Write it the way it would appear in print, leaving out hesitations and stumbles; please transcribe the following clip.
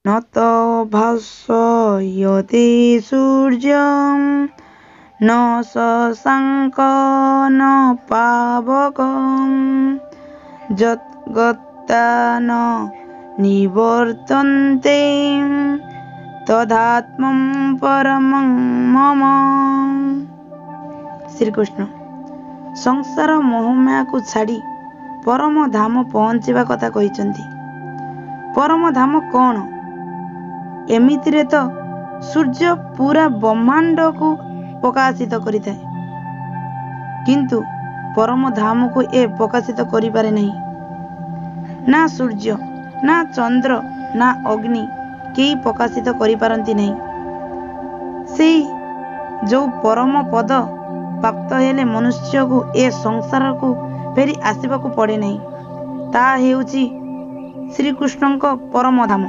ନ ତ ଭାସୟତି ସୂର୍ଯ୍ୟଂ ନ ଶଶାଙ୍କ ନ ପାବକଂ ଯତ୍ ଗତ୍ବା ନ ନିବର୍ତ୍ତନ୍ତେ ତଦାତ୍ମ ପରମଂ ମମ। ଶ୍ରୀକୃଷ୍ଣ ସଂସାର ମୋହମାୟାକୁ ଛାଡ଼ି ପରମ ଧାମ ପହଞ୍ଚିବା କଥା କହିଛନ୍ତି। ପରମ ଧାମ କ'ଣ? ଏମିତିରେ ତ ସୂର୍ଯ୍ୟ ପୁରା ବ୍ରହ୍ମାଣ୍ଡକୁ ପ୍ରକାଶିତ କରିଥାଏ, କିନ୍ତୁ ପରମ ଧାମକୁ ଏ ପ୍ରକାଶିତ କରିପାରେ ନାହିଁ। ନା ସୂର୍ଯ୍ୟ, ନା ଚନ୍ଦ୍ର, ନା ଅଗ୍ନି କେହି ପ୍ରକାଶିତ କରିପାରନ୍ତି ନାହିଁ। ସେଇ ଯେଉଁ ପରମ ପଦ ପ୍ରାପ୍ତ ହେଲେ ମନୁଷ୍ୟକୁ ଏ ସଂସାରକୁ ଫେରି ଆସିବାକୁ ପଡ଼େ ନାହିଁ, ତାହା ହେଉଛି ଶ୍ରୀକୃଷ୍ଣଙ୍କ ପରମ ଧାମ।